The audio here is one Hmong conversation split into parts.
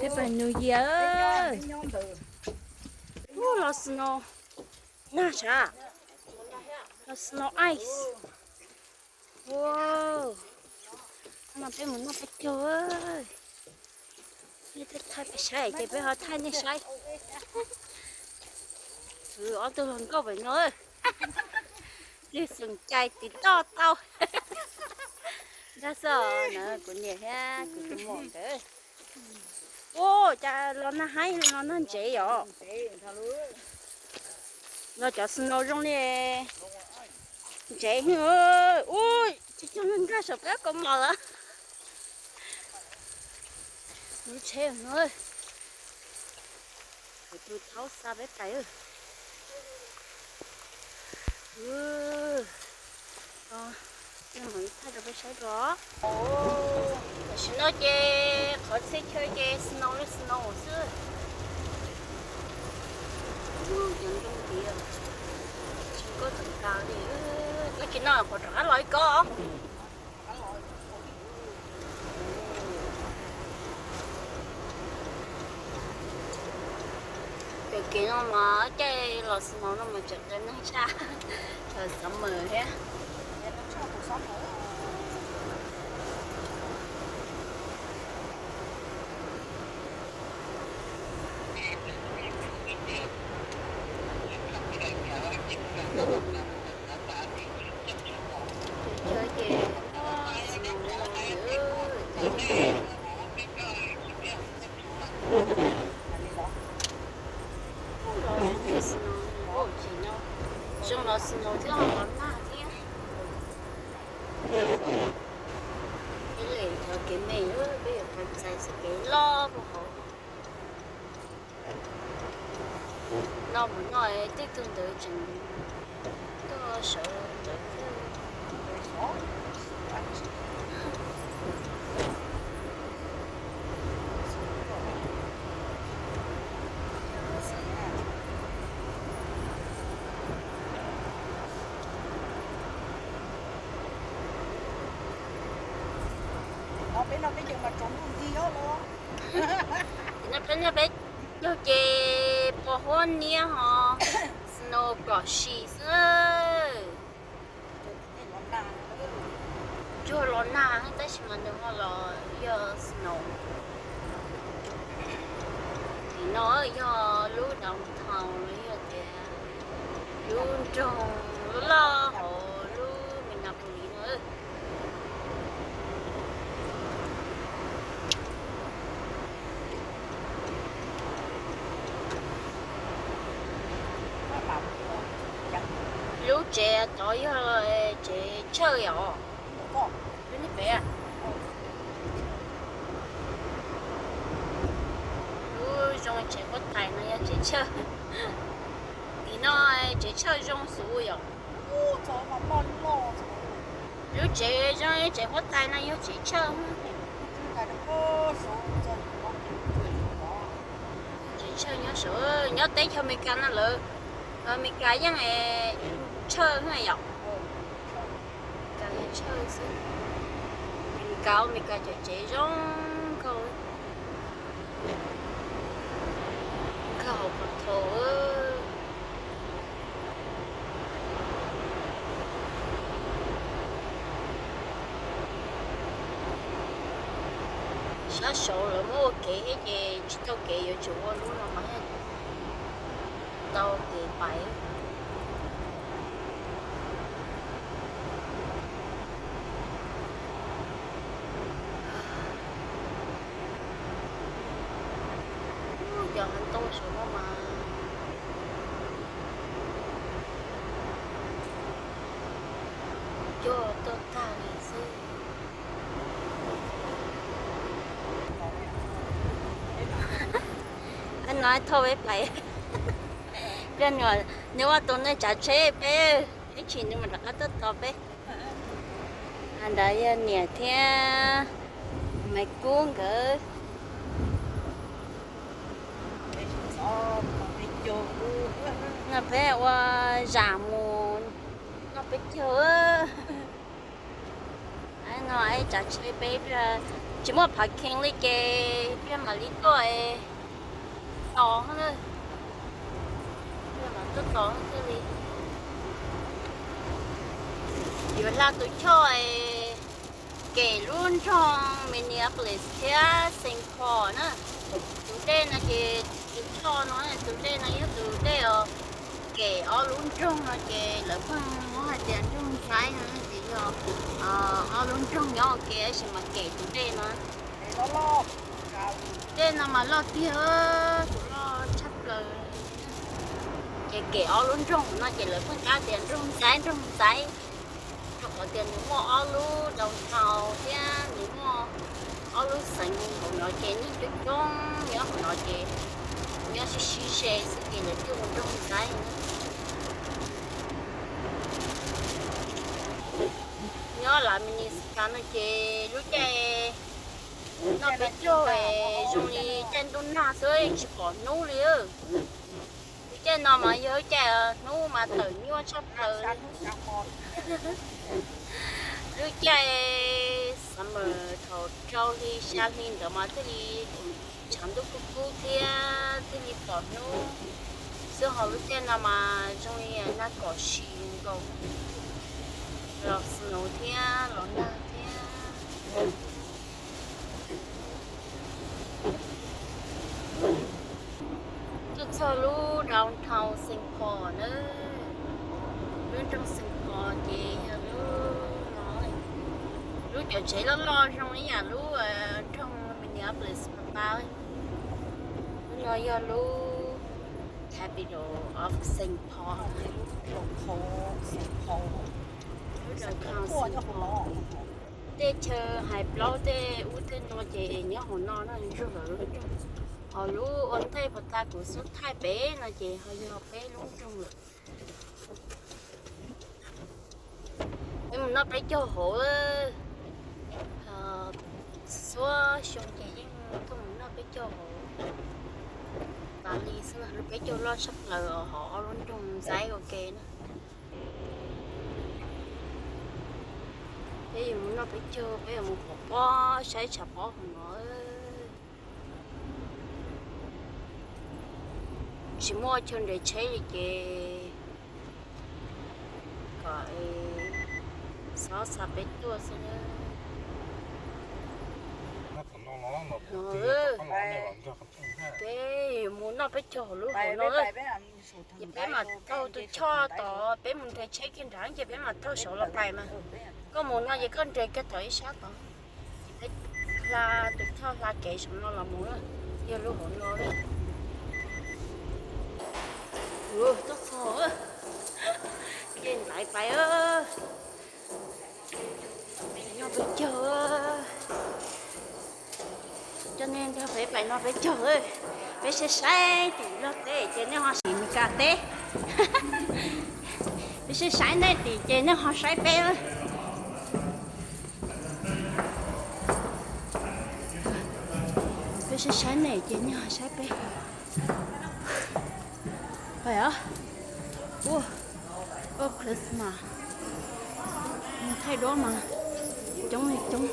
Peb pais New Year. Ua los snow nag sav, los snow ice. Wow, no peb mus noj peb caug. Nej thaij peb saib ces peb ho thaij nej saib. Ob tug hluas nkauj pem no, lwg xeem cai tiv toj tau. Nrog xwb na, kuv niam thiab kuv tus muam nkawd. Ua cas los nag haib los nag ntsev os. Los cov snow zoo li ntsev. Ua cas cog nkag saum peb kaus mom lawm. Mus tsheb no, kuv tus thaub xa peb pais. Thaij rau peb saib os. Tam sim no ces qhov txhia chaw ces snow li snow xwb. Cov nroog tias tsis koj txawm tas li, koj tsis noj qhov rov qab los ib koj. Cov kev no mas caij los snow no mas tseem qias neeg tshaj, tseem summer thiab. Zoo los snow thiab ho los nag thiab. Peb lem cov kev me, peb yuav txais xwb kev loj puag hauv. No mus no tej tug ntawd tseem tuaj sawv ntawd thiab. Peb no peb cov mas tsaus ntuj nti os. Peb no peb caug ces pos huab niab ho snow kom si xwb. Tsuag los nag tab sis mas nws ho los yog snow. Tim no yog lub downtown los yog tias lub nroog loj loj hauv lub Minneapolis no. Lub tsev tod yog tsev church os. Lub zoo tsev huab tais no yog tsev church. Tim no tsev church zoo xwb yom. Lub tsev zoo tsev huab tais no yog tsev church. Tsev church nyob saum, nyob teb chaws Amelikas no lawv, Amelikas yeej church yom. Amelikas, Amelikas cov tsev zoo nkauj, nkauj hauv pos thaum. Sab saud lawv muab ua kev thiab ces tsis tau kev, yuav tsum ua lub no mas thiaj tau kev pais. Cov ntoo saum no mas cog tuaj tag li xwb. No thauj peb pais. Pliag nws ua tus neeg tsav tsheb peb, ib chim nws mam rov qab tuaj tos peb. Ntawd yog niam thiab Maiv Kub nkawd. No peb ua zam mus noj peb caug. No tsav tsheb peb pliag Tsis muaj phav kheev li ces peb mam li tuaj tos na. Peb mam tuaj tos thiaj li yuav hla tus choj kem lub nroog Minneapolis thiab Saint Paul na. Tus dej no ces tus choj no, tus dej no yog tus dej kem ob lub nroog no ces lawv pheej muab hais tias nroog Xaib no ces yog ob lub nroog nyob ua ke tab sis mas kem tus dej no. Dej no mas loj tiag, tus loj tshaj plaws. Ces kem ob lub nroog no ces lawv pheej rab tias nroog Xaib, nroog Xaib, rau qhov tias nws muaj ob lub downtown thiab nws muaj ob lub xeev hauv no ces neeg coob coob nyob hauv no ces nyob sib sib ze xwb ces lawv thiaj hu nroog Xaib. Nyob lawv Minnesota no ces lub caij noj peb caug zoo li caij ntuj nag xwb tsis pom hnub li. Lub caij no mas yog lub caij hnub mas tawm nyuaj tshaj plaws. Lub caij summer thaum rau hli xya hli ntawd mas thiaj li tshav ntuj kub kub thiab thiaj li pom hnub xwb, ho lub caij no mas zoo li nag kom si nkaus, los snow thiab los nag thiab. Tuaj txog lub downtown Saint Paul na, lub nroog Saint Paul ces yog lub no, lub cov tsev loj loj zoo ib yam lub nroog Minneapolis pas tas. Lub no yog lub capital of Saint Paul, lub downtown Saint Paul. Tej chaw hais plaub tej ub tej no ces nyob hauv no na, nrog lawv lub nroog. Ho lub ua ntej puas tas kuv xub thaij pem no ces ho yog peb lub nroog lawm. Peb mus noj peb caug hauv, txhua xyoo ces yeej tuaj mus noj peb caug hauv tas li xwb na. Lub peb caug loj tshaj plaws hauv ob lub nroog Xaib ua ke na. Peb yuav mus noj peb caug, peb yuav mus pom pob, saib tshav pob hauv no. Tsis muaj chaw nres tsheb li ces kom xob xa peb tuaj xwb na. Peb yuav mus noj peb caug lub hauv no. Ces peb mam taug tus choj tod, peb mus nres tsheb kiag nrad ces peb mam taug saud los pais mas. Koj mus no ces koj nres kiag tom ib sab tod. Peb hla tus choj hla kev saum no los mus, yog lub hauv no. Tuaj txog, ces ntaiv pais, noj peb caug. Coj nej nrog peb pais noj peb caug, peb saib saib tim Nplog teb ces nej ho saib Meskas teb. Peb saib saib nej tim ces nej ho saib peb. Peb saib saib nej ces nej ho saib peb. Pais os. Ua, ua Christmas, thaij duab mas coob li coob.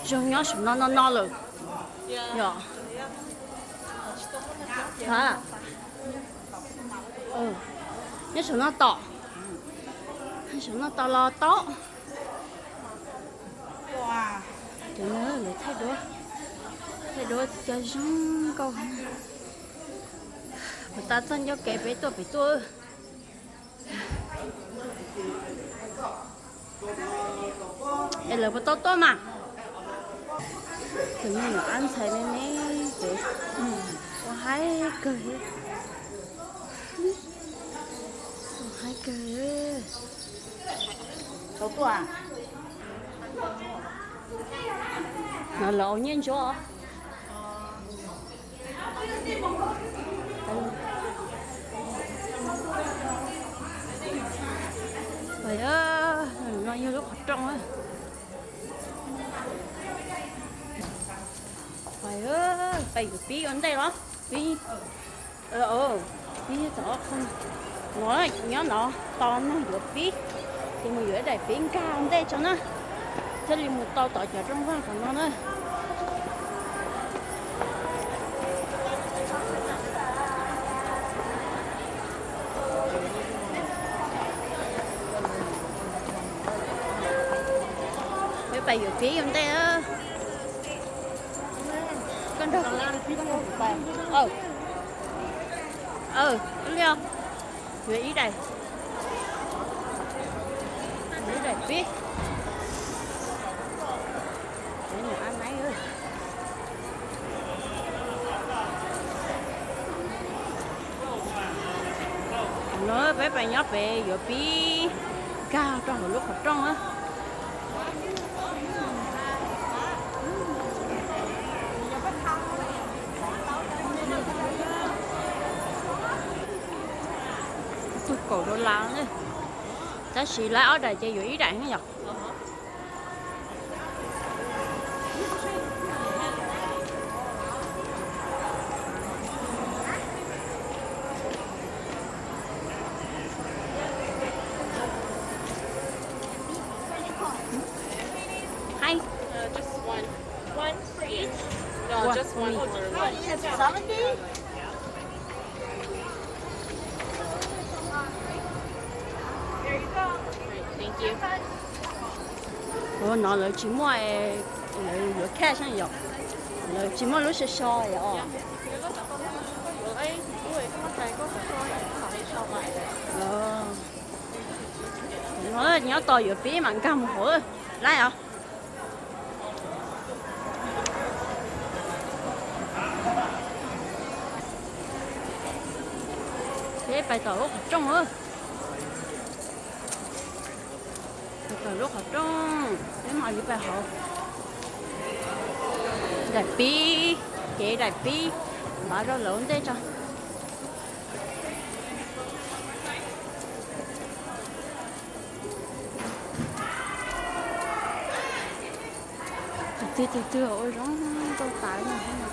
Zoo nyob saum no no no lawm. Yog, nyob saum no tom, saum no tom los tau. Cov no lawv thaij duab, thaij duab cov zoo nkauj. Puas tas txog ncauj kev peb tuaj pem tuaj. Es lawv puas tau tuaj mas? Tus me nyuam ab ntxhais me me ces ua haib kawg, ua haib kawg. No lawv ua nyiaj ntsuab. No yog lub qhov rooj. Pais, pais yuav pib ua ntej los pib. Pib tom qhov no, nyob no tos neeg yuav pib, ces mus yuav ib daim pib nkag ntej tso na, thiaj li mus tau tom cov rooj vag qhov no na. Peb pais yuav pib ua ntej. Koj nrog, koj nrog kuv pais. Ib li, yuav ib daim, yuav ib daim pib. No peb pais nyob pem yuav pib nkag rau hauv lub qhov rooj na. Tug kaum dollar, tab sis lawv ob daim ces yuav ib daim ne yom. Hi. Uh, just one. One for each? No, just one for each. Seventy? Ua no lawv tsis muaj, lawv yuav cash yom, lawv tsis muaj lub so so os. No nyob tos yuav pib mam nkag mus hauv lawm os. Peb pais tom lub qhov rooj, pais tom lub qhov rooj, peb mam li pais hauv. Daim pib, kev daim pib, npaj rau lawv ua ntej tso. Tus twg tus twg ua zoo nkauj tas li no.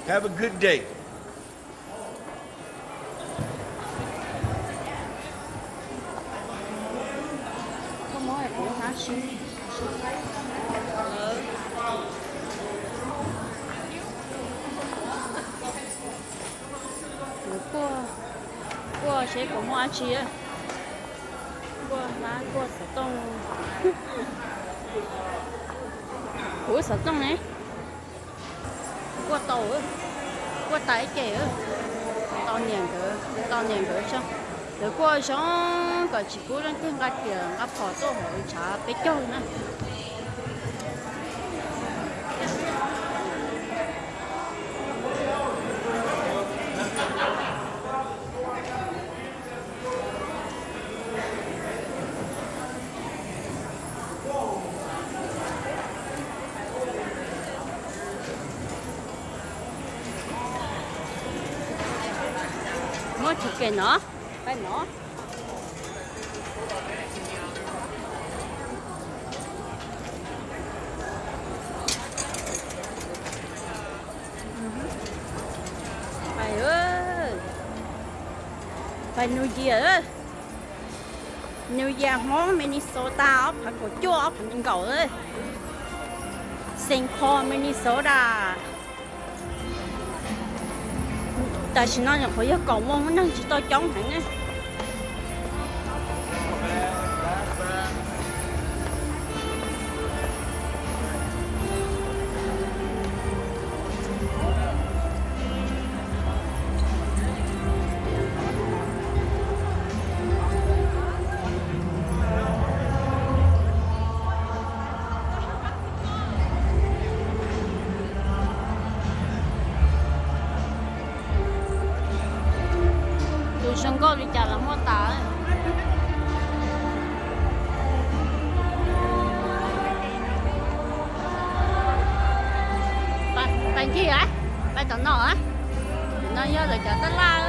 Have a good day. Kuaj, kuaj seb puas muaj dab tsi. Kuaj hlab, kuaj xov tooj. Kuv xov tooj ne. Kuaj tau, kuaj tas ib ce, tos niam nkawd, tos niam nkawd tso. Lawv kuaj zoo kom tsis pub leej twg nqa riam nqa phom tuaj hauv tshav peb caug na. Muab tsis kem no, peb no. Pais, pais New Year, New Year Hmoob Minnesota ob phav kaum cuaj ob phav nees nkaum, Saint Paul Minnesota. Tam sim no nyuam qhuav yog kaum moos, neeg tsis tau coob heev na. Tus zoo nkauj li cas los muaj tas. Pais ncig a, pais tom no a. No yog lawv cov tab laj.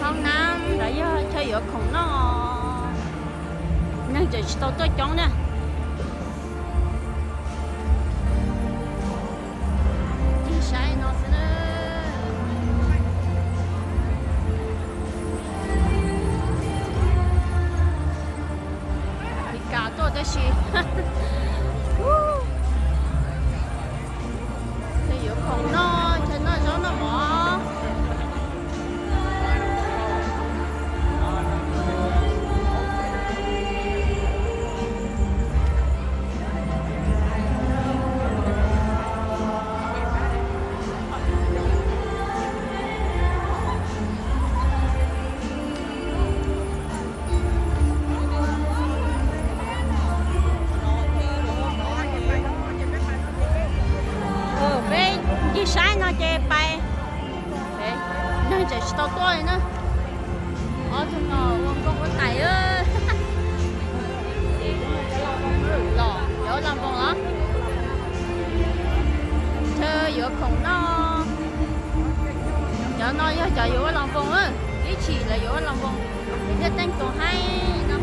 Hoob nab los yog chaw yuav khoom noj, neeg tseem tsis tau tuaj coob na. Saib no xwb na. Li kas tuaj tab sis chaw yuav khoom noj, chaw noj zaub noj mov. Peb ncig saib no ces pais, neeg tseem tsis tau tuaj li na. Ob tug no ua nkauj huab tais. Los yuav ua las voos los? Chaw yuav khoom noj. Cov no yog cov yuav ua las voos, ib chim lawv yuav ua las voos, thiaj teej tus haib no.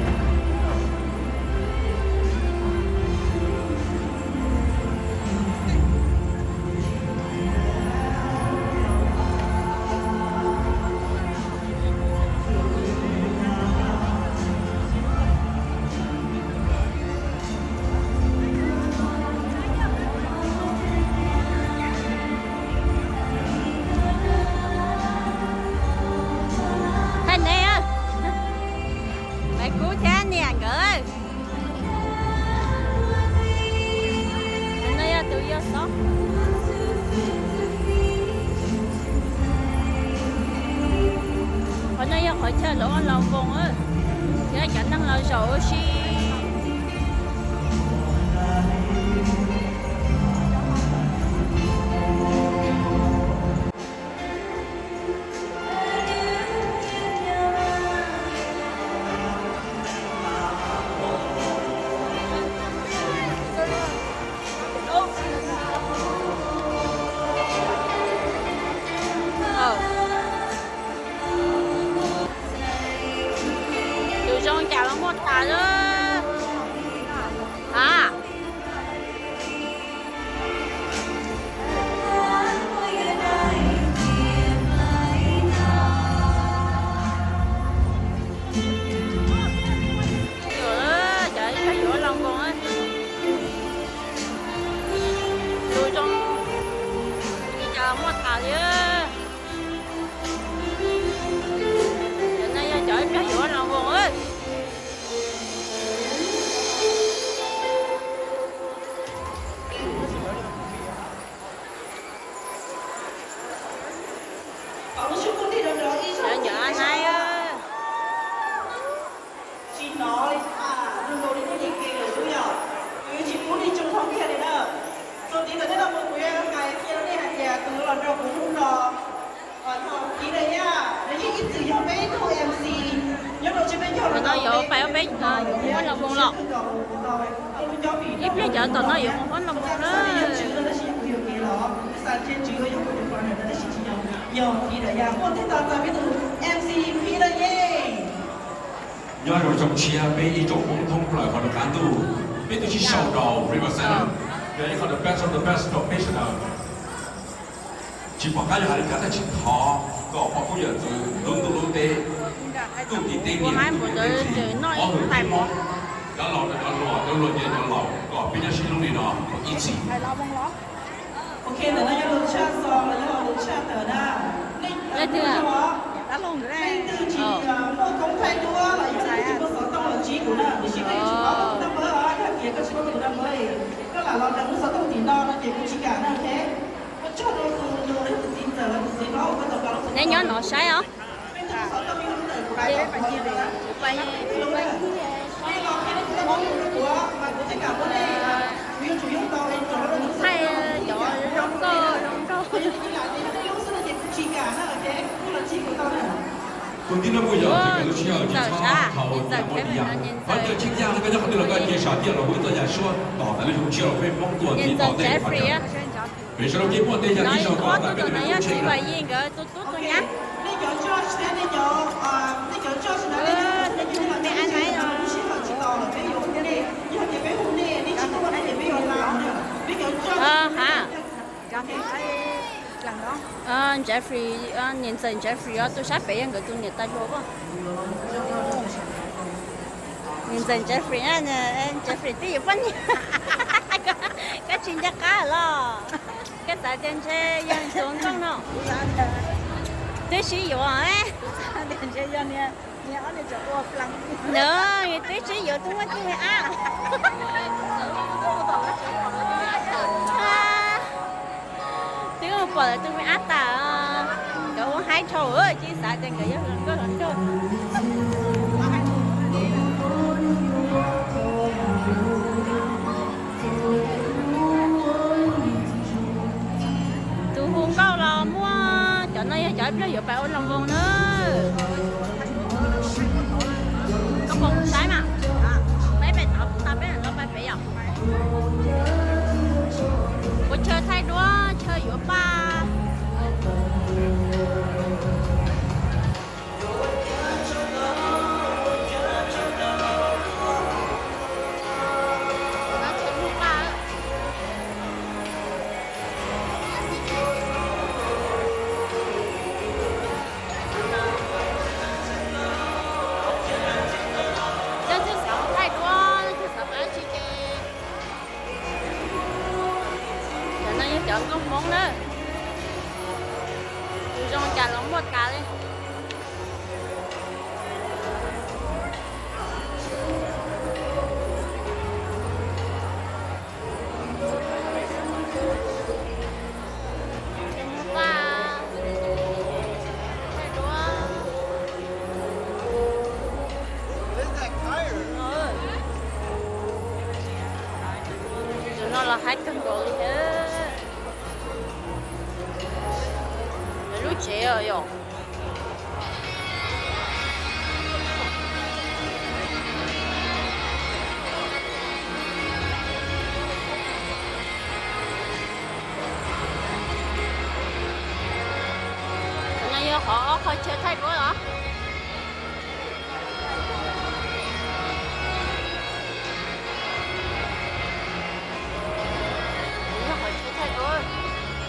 Hais ne, Maiv Kub thiab niam nkawd. Tus no yog tus yog xov. Qhov no yog qhov chaw lawv ua las voos thiab cov neeg los zaum ua si. Tus zoo cas los muaj tas lawm. A, cov ib pliag yuav ua las voos, tus zoo li cas muaj tas li. Cov no yog cov ib pliag yuav ua las voos. Cov nyuam a naib. Tsis hnov li, nug nkaus li nej yeej ke lawm xwb yom. Kuv yuav tsis pub nej tsoo thoob kiag li na. Txuas tiv ntawm nej los mus kuv yuav hais kiag rau nej hais tias tus los nrog kuv hnub no yog Phim Dais Yaj, nws yeej ib txwm yog peb ib tug M C nyob rau tsev peb caug los no, peb ua las voos los. Ib pliag cov tom no yuav mus ua las voos na. Tab sis yog kuv yuam kev los xav ntshe tswv yog kuv tus partner tab sis tsis yog, yog Phim Dais Yaj. Muaj tej tog txais peb tus M C Phim Dais Yaj. Nyob zoo tsoom tshiab, peb ib tsoom Hmoob thoob plaws hauv lub qab ntuj, peb twb sib sau rau Riverside, yog ib qho the best of the best rau peb sawv daws. Tsis pom qab yuav hais li cas tab sis thov kom poj koob yawm txwv lub ntuj lub teb, ntuj tim tej niam, ntuj tim tej txiv, ob tug peb Hmoob, cov laus rau cov hluas, cov hluas rau cov laus, kom peb nyob sib hlub li no ib txhis. Ok, ntawm no yog lus tshaj xov los yog lus tshaj tawm na. Nej leej twg tsis muaj koob thaij duab los yog leej twg tsis muaj xov tooj los ntsib kuv na, tiam sis koj yuav tsum paub tus naj npawb os, yog tias koj tsis paub tus naj npawb, koj lam los nrog lub xov tooj tim no no ces kuv tsis kam na, ok. Ua tsaug rau tus nus, tus txiv ntxawm los tus txiv hlob uas koj tau pom lub xov tooj. Nyob no saib os. Thaij cov zoo nkauj zoo nkauj. Tus tib neeg muaj yog txawm tsis tau thaum ntawm koj nyob qhov twg los koj cia sam thiaj los hu ib txoj yam suab tom tas lub xyoo tshiab los peb Hmoob tuaj tiv tom ntej qhov chaw. Pem sawv daws kev muaj tej yam ib zaug tom tas peb tus Hmoob tshe na. Nej cov judge thiab nej cov Jeffrey, niam ntxawm Jeffrey os, tus sab pem yog nkawd tus niam tais hluas as. Niam ntxawm Jeffrey, Jeffrey twb yuav poj niam. Koj tsis nco qab los? Koj xav tias ntshe yog tus nkauj no. Twb sib yuav, twb sib yuav tus muaj tus me ab. Twb pom lawv tus me ab tas, nkawd ua haib dhau, ces xav tias nkawd yog hluas nkauj hluas nraug. Tus hu nkauj los muaj, cov no yog cov ib pliag yuav pais ua loo voos na. Koj puas saib mas? Peb pem tod puas tau, peb los pais pem yom? Ua chaw thaij duab, chaw yuav paj. Leej twg xav thaij duab, leej twg xav pab tsis ces, cov no yog cov nkauj Hmoob na. Tus zoo cas los muaj tas li. Tus no los haib kawg nkaus li. Lub tsev os yom. Qhov no yog qhov ob qhov chaw thaij duab los.